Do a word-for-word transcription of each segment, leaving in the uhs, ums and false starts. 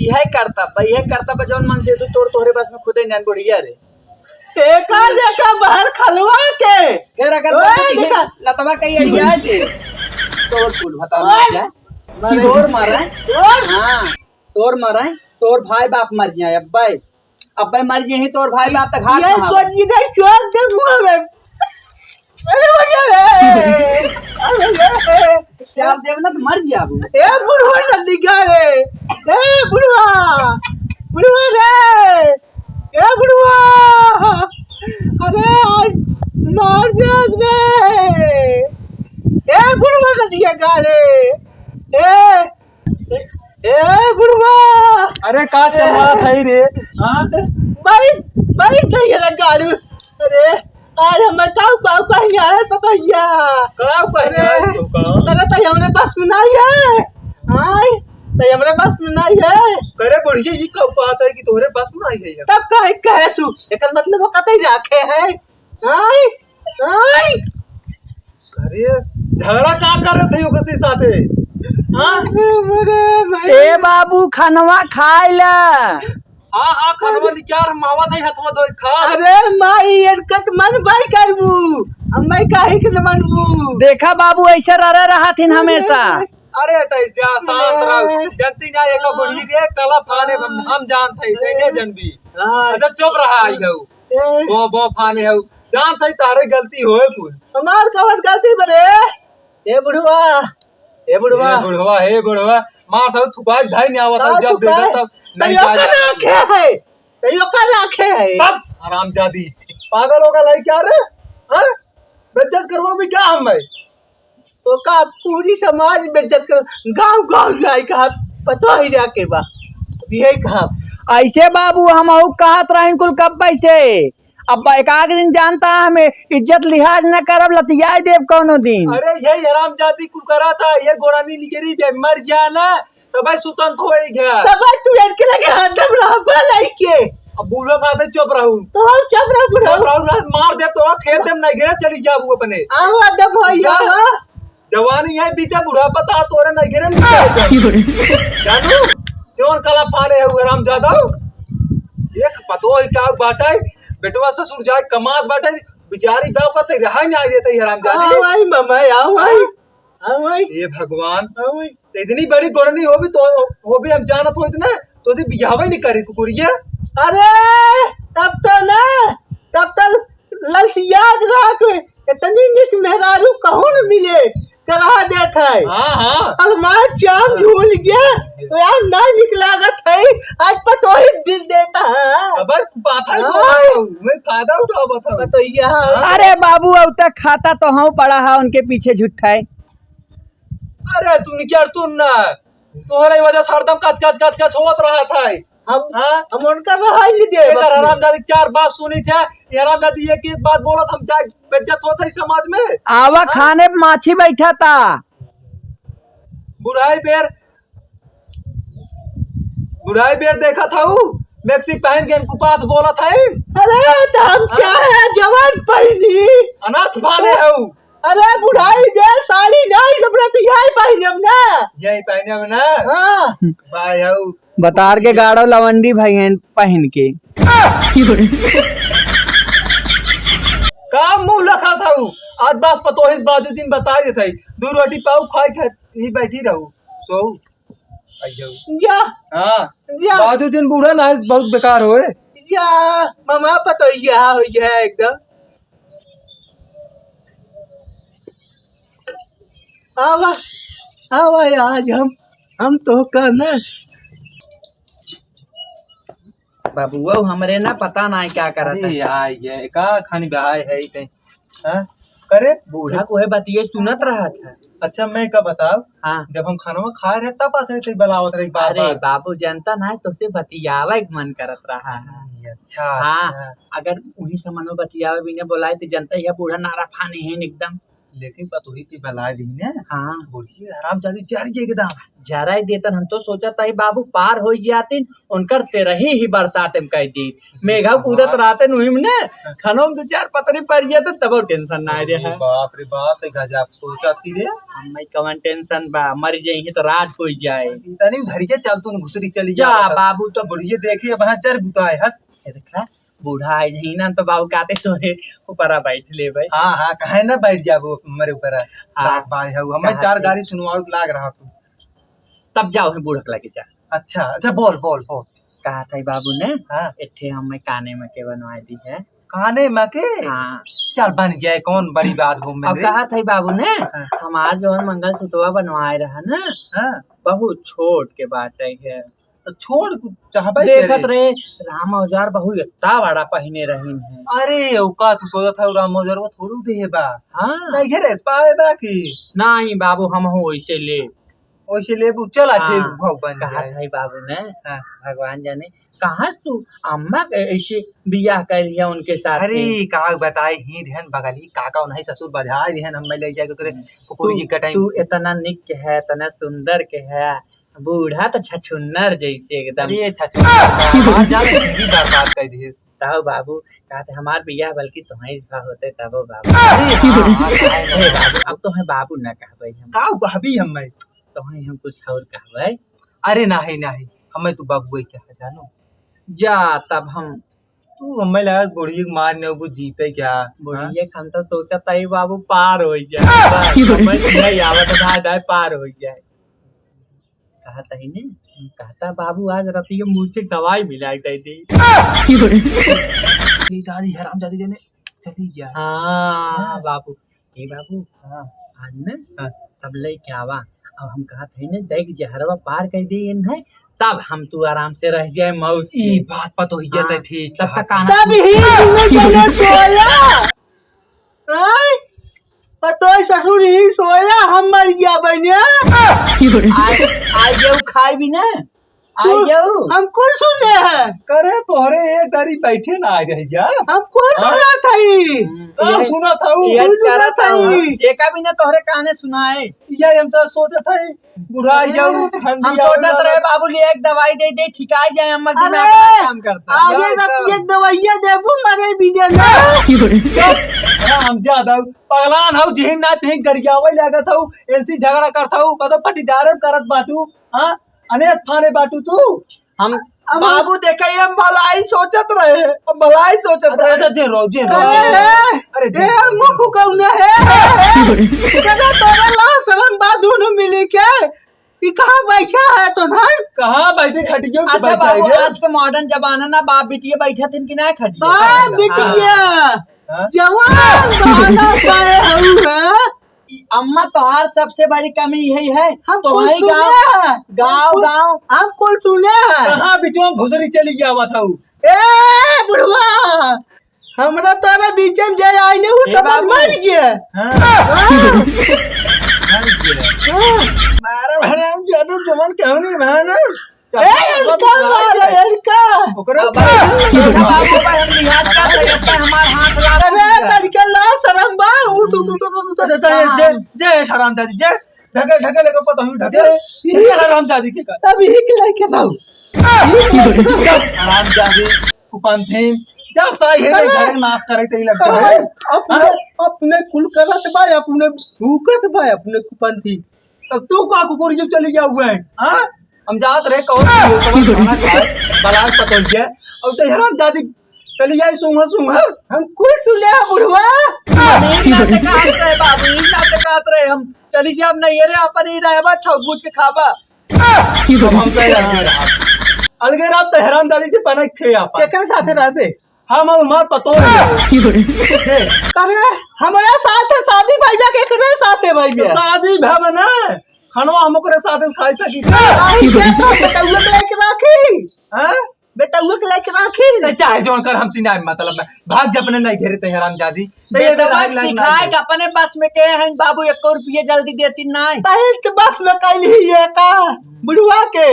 यह करता बा, यह करता बा, जौन मन से तू तोर तोहरे बस में खुदे जान बुढ़िया रे। एका देखा बाहर खलवा के। फिर अगर ओए, बंदूक दिखे, देखा। लतवा कहीं अड़िया के। तोर कुल बता ओए। क्या? मारे। तोर मारा। तोर। हाँ, तोर मारा, तोर भाई बाप मर गया, अब्बे। अब्बे मर गए ही तोर भाई बाप त घाट ये कहाँ बा? कोई नहीं, चोर दे मुंह में। अरे भैया रे, अरे भैया रे। चाप देब ना तो मर जाबू। ए बुढ़वा जल्दी गा रे। ए बुढ़वा, बुढ़वा रे। ए बुढ़वा, अरे आज मर जास रे। ए बुढ़वा जल्दी गा रे। ए ए बुढ़वा। अरे का चल रहा था ही रे? हाँ? भाई, भाई, कहीं लगा गाड़ू। अरे, आज हमें काऊ, काऊ कहीं आए, पता हिया। काऊ कहीं अरे, आए तो का? अरे, तो हमरे बस में नहीं है। आए, तो हमरे बस में नहीं है। अरे बुढ़िया, ये कब बात है कि तोहरे बस में नहीं है? तब काहे कहे सु? एकर मतलब वो कतई राखे है। आए, आए। अरे, झगड़ा का करत है ओकरे साथे? हाँ? अरे भाई। ए बाबू, खनवा खाए ला। हाँ, हाँ, खनवा निकाल, हम आवत है, हथवा धोए खा। अरे माई, एनकट मन बाई करबू, हम मैं काहे के न मनबू? देखा बाबू, ऐसे ररे रहत हिन हमेशा। अरे, तैस जा, शांत रहो। अरे। जनती ना, एक बुढ़ी के कला फाने हम, हम जानत है, तैने जनबी। हाँ। अच्छा, चुप रहा, आई जाऊ। ए। बो, बो फाने हऊ। जानत हई तहरे गलती होए कुल। हमार कवन गलती बरे? ए बुढ़वा, ए बुढ़वा। ए बुढ़वा, ए बुढ़वा। मार सब थुकाई धाई नहीं आवत है, का जब देखा थुकाई? तब नहीं तैयो का जाए। राखे है, तैयो का राखे है। तब हरामजादी। पागल होगा लाई क्या रे? हाँ? बेइज्जत करवा में क्या हम है? तो का पूरी समाज बेइज्जत कर, गाँव गाँव जाए का पतो ही ना के बा। अब यही कहा। ऐसे बाबू, हम अहू कहत रहन कुल कब्बे से। अब एक आध दिन जानता हमें इज्जत लिहाज न करब, लतियाई देब कौनो दिन। अरे यही हरामजादी कुल करा था, ये गोरानी निकरी बे, मर गया ना, तब भाई सुतन थोड़ी गया। तब भाई तू इनके लगे हरदम रहबा लइके। अब बूढ़ा बात है, चुप रहू। तो हम चुप रहू, बुढ़ऊ। चुप रहू, ना मार दे तो खेत में नहीं गिरे, चली जाबू अपने। आओ अदब हो, जा। आओ। जवानी है बीते, बुढ़ापा ता तोरे नहीं गिरे, नहीं गिरे। जानू, जोन कला फाले है हरामजादा। एक पतो ही का बाटे, बेटवा ससुर जाए कमात बाटे, बिचारी बाप का ते रहा नहीं आ देते हरामजादी। आओ आई मामा, आओ आई। हाँ भाई। हे भगवान, हाँ भाई। इतनी बड़ी गोरनी हो भी तो, हो भी हम जानत हो इतने, तो उसे बियाह ही नहीं करे कुकुरिया। अरे, तब तो ना, तब तो ललसियात रहा कोई, इतनी निक मेहरारू कहूँ न मिले, करा देत है। हाँ, हाँ। अब हमार चाम झूल गया, तो यार ना निक लागत है, आज पतोही दिल देता है। अब बात है, हाँ। मैं फायदा उठावत हूँ। बतैया। हाँ। अरे बाबू, अब तक खाता तो हूँ पड़ा है उनके पीछे झुट्ठा है। अरे तू निकर तू ना, तोहरे वजह से हरदम कच कच कच कच होत रहत है। हम, हाँ? हम उनका रहा ही नहीं दे एकर अपने। हरामजादी चार बात सुनी थे, ये हरामजादी एक एक बात बोलत हम जाए बेइज्जत होत है समाज में। आवा हाँ? खाने पे माछी बैठा था। बुढ़ाई बेर, बुढ़ाई बेर देखा था ऊ, मैक्सी पहन के इनको पास बोला था ही। अरे, तो हम हाँ? चाहे जवान पहनी। अनाथ पाले है ऊ। अरे, बुढ़ाई बेर साड़ी नहीं, सब रात यही पहने हम ना। यही पहने हम ना। हाँ। भाई हऊ। बतार के गाड़ो लवंडी भाई हैं पहन के। का मुंह लखा था ऊ? आज बस पतोहिस बाजू दिन बताई देत है। दू रोटी पाऊ खाए खाए ही बैठी रहू। सो। आई जाऊ। जा। हाँ। जा। बाजू दिन बूढ़ा ना बहुत बेकार होए। जा, मामा पतोहिया हो गया एकदम। आवा, आवा आज हम, हम तो का ना। बाबुआ हमरे ना पता ना है क्या करत अरे है। यार, ये का खानी बहाय है ही कहीं? हाँ? करे? बूढ़ा को है बतिये सुनत रहा था। अच्छा, मैं का बताओ? हाँ। जब हम खानवा खाए रहे, तब आते थे, बुलावत रहे बार अरे बार। बाबू, जनता ना है, तोसे बतियावे के मन करत रहा है। अच्छा, हाँ, अच्छा। अगर उही समन में बतियावे बिना बोलाए, तो जनता यह बूढ़ा नारा फाने हैं एकदम। लेकिन पतोही की बलाय दी ने। हाँ। बोलिए, हरामजादी जर गए एकदम। जराई देतन, हम तो सोचत हई बाबू पार होइ जातिन, उनकर तेरही ही बरसात में कइ दी। मेघा कूदत रहते नुहिम ने, खनों में दो चार पतरी पड़ जाते, तबो tension ना रहे। अरे बाप रे बाप, ए गजब सोचत ही रे। हमें कवन tension बा, मर जाइए तो राज होइ जाए। तनी धर के चल, तू घुसरी चली जा जा। बाबू तो बुढ़िए देखी, अब हाँ जर बुताए हट। ये देखा, बूढ़ा आइ जही ना तो बाबू कहते तोरे ऊपर आ बैठ ले भाई। हाँ, हाँ, काहे ना बैठ जाबो हमरे ऊपर आ। हाँ। बात भाई है, हमें कहा चार थे। गाली सुनवाओ लाग रहा तू। तब जाओ है बूढ़ा के लगे जा। अच्छा, अच्छा, बोल, बोल, बोल। कहा था बाबू ने, हाँ। इठे हमें काने में के बनवा दी है। काने में के? हाँ। चल बन जाए, कौन बड़ी बात हो अब मेरे। कहा था बाबू ने, हाँ। हमार जौन मंगलसूत्रवा बनवाए रहा ना, हाँ। बहुत छोट के बाटे है। तो छोड़, चाहबे देखत करे। रहे, राम औजार बहु इतना बड़ा पहिने रहीन है। अरे, ओका तू सोचत है, राम औजार वो थोड़ू देहे बा। हाँ। नहीं, घेरे से पाए बा की? नहीं बाबू, हम हो वैसे ले। वैसे लेबू, चल, आ, हाँ, ठीक, भगवान कहा जाए। था बाबू ने, हाँ। भगवान जाने, कहाँ से तू अम्मा के ऐसे बियाह कर लिया उनके साथ अरे, में? का बताए, ही रहन बगली, काका उन्हीं ससुर बजाए रहन, हम ले जाके ओकरे हम्म। कुकुर तू, की कटाई। तू इतना निक के है, इतना सुंदर के है, बूढ़ा तो छछुन्नर जैसे एकदम। अरे छछुन्नर का? हमार जान जिंदगी बर्बाद कर दिए। तब बाबू, कहते हमार बियाह बल्कि तुम्हें इस भा होते तबो बाबू। अरे हाँ, हाँ, काहे ए ना? बाबू, अब तुम्हें बाबू ना कहबे हम। का कहबी हम मैं? तुम्हें हम कुछ और कहबे। अरे नहीं, नहीं, हमें तू बाबू ही कहा जानो। जा तब हम तू हमें लगा बुढ़िया के मार ने वो जीते क्या? बुढ़िया हाँ? के हम तो सोचत हई बाबू पार होइ जाए। बस, हमें नहीं आवत है, दाए पार होइ जाए। कहत हई ने, कहता बाबू आज रतिया मुँह से दवाई मिला के दे दे। ये दादी हरामजादी जने चली गया। हाँ, हाँ। बाबू, ए बाबू, हाँ। आज ने, हाँ। तब लेके आवा। अब हम कहत हई ने, देख जहरवा पार कर दे इन है, तब हम तू आराम से रह जाए मौसी। ई बात पतोहिया हाँ, त ठीक तब है। तक आना तब ही दुनो जने सोया। आय, पतोह ससुर ही सोया, हम मर गया बनिया। आय, आय गेहूं खाए भी ना। आय तू, गेहूं। हम कुल सुने हैं। करे तोहरे एक दारी बैठे ना आ गए जा। हम कुल हाँ? सुना था ही। हम्म, का ये, सुना था ऊ? ये कुल सुना करत था हूँ। ही। एका भी ना तोहरे काने सुनाए। ये हम तो सोचत हई, बुढ़ा अरे, जाऊ, हम ठंडी आवे सोचत वाला। रहे बाबू ले एक दवाई दे दे, ठिकाई जाए, हमर दिमाग अरे, ना काम करता। आगे ना रात तो एक दवाइया देबू, मरे भी दे ना। हाँ, हम ज्यादा पगलान हऊ, जिहिन ना तिहिन गरियावे लागत हऊ, ऐसी झगड़ा करत हऊ, कदो पटीदार करत बाटू, हाँ, अनेक फाने बाटू तू। हम अब बाबू देखे, हम भलाई सोचत रहे, हम भलाई सोचत अच्छा, रहे। अच्छा, जे रहो, जे रहो। अरे, अरे, जे ए, रहो, मुंह फुकौना है। चलो, तोरा ला शरम बा दोनों मिली के। ई कहाँ बैठा है तो ना? कहाँ बैठे खटियो पे अच्छा बैठा है बाबू, रे? आज के modern जमाना ना, बाप बिटिया बैठा थिन कि ना खटिया? बाप बिटिया। हाँ। जवान बहाना पाए हऊ है। ई अम्मा तोहार सबसे बड़ी कमी यही है। हम तो कुल वही सुने गाँव, हैं। गाँव, हम कुल, गाँव। हम कुल सुने हैं। कहाँ बिचवा घुसरी चली गया हुआ था वो? ए बुढ़वा, हमरा तोरा बीच में जे आई ने, वो ए समझ बाबू। मर गया। हाँ। हाँ। मर गया। हाँ। मारा भरा हम जानू जमन कहूँ नहीं भाना। ए, एलका मारे, एलका। ओकरे अब ऊपर। देखा बाबू, अब हम लिहाज का सही, अब हमार हाथ लाग अरे, गया। तनिका ला शरम बा, उठ, उठ, उठ, उठ, उठ। अच्छा, अच्छा, हाँ। जे, जे हरामजादी, जे, ढके, ढके लेके पता हूँ, ढके। ए, ये हरामजादी के का? तब ही के लेके जाओ। ही के लेके जाओ। हरामजादी, कुपंथी, जब साई है, अरे, घर नाश करे ते ही लगता है। अपने, हाँ? अपने कुल करत बा, अपने भूकत बा, अपने कुपंथी। तब तू का कुकुर ये चली गया हुआ है, हाँ? हम जात रहे कौन, कौन खाना खाए, बलाल पतोहिया, और तो हरामजादी चली जाए सूंघा सूंघा। हम कुछ सुने हैं बुढ़वा। हम ई ना तो कहत रहे बाबू, ई ना तो कहत रहे, हम चली जाब नहीं रे, अपन ही रहबा, छौबूझ के खाबा। अब हमसे अलगे रहा। अलगे रहा तो हरामजादी से बना खे आपा। केकरे साथे रहबे? हम और हमार पतोह है। की बोले? करे, हमारे साथ है शादी भइबा के, एकरे साथ है भइबा। शादी भइबा ना, खनवा हम ओकरे साथ खाई सकी। नहीं, ये तो बेटउआ के लेके राखी। हैं? बेटउआ के लेके राखी। तो चाहे जौन कर, हमसे ना मतलब ना। भाग जा अपने नहीं घेरे ते हरामजादी। तो ये बेटवा बेटा के सिखाए के अपने बस में के हैं बाबू, एको रुपये जल्दी देती नहीं। तहिल के बस में कैल ही ये का बुढ़वा के।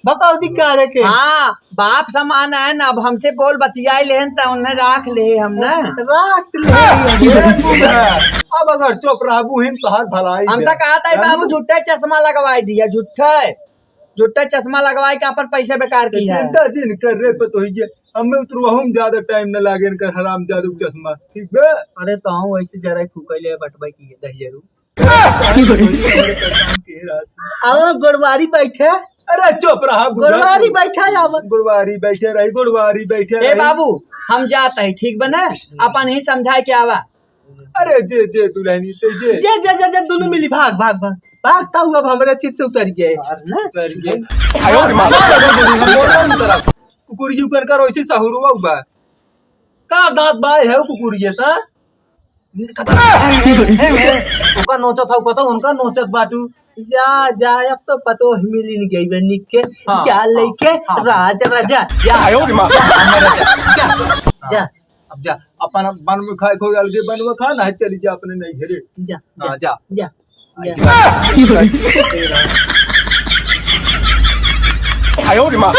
भकौती करे के। हाँ, बाप समान है ना, अब हमसे बोल बतियाई लेहन त उन्हें राख ले हम ना। राख ले। ए बूढ़ा, अब अगर चुप रहबू हिन तोहार भलाई हम बे। तो कहा था बाबू झूठे चश्मा लगवाई दिया, झूठे, झूठे चश्मा लगवाई के अपन पैसे बेकार तो किया है। चिंता जिन कर रे पतोहिए, हमें उतरवाहू में ज्यादा टाइम न लागे इनकर हराम जादू के चश्मा, ठीक बे? अरे तो हम वैसे जरा फूकैले बटबै की दहिजरू। अब गोड़वारी बैठे। अरे चुप रहा बूढ़ा। गोड़वारी बैठे अब। गोड़वारी बैठे रही, गोड़वारी बैठे ए रही। बाबू, हम जात है, ठीक बा ना? अपन ही समझाए के आवा। अरे जे, जे दुल्हनी ते जे। जे, जे, जे, जे, दुनू मिली भाग, भाग, भाग। भाग ताऊ अब हमरे चित से उतर गए। उतर गए। आयो रे माँ। कुकुर यू कर कर वैसे सहुरवा बा। का दांत बाय है कुकुरिये सा? ओका नोचत हौ, कतौ उनका नोचत बाटू। जा, जा, अब तो पतो ही मिली नहीं गई बे निक के। हाँ, जा हाँ, लेके हाँ। राज राजा, जा। आयो रे माँ। जा, जा, जा। अब जा, अपन वन में खाए खो अलगे वन में खा, ना चली जा अपने नहीं घरे। जा, हाँ, जा, जा। जा। आयो रे माँ।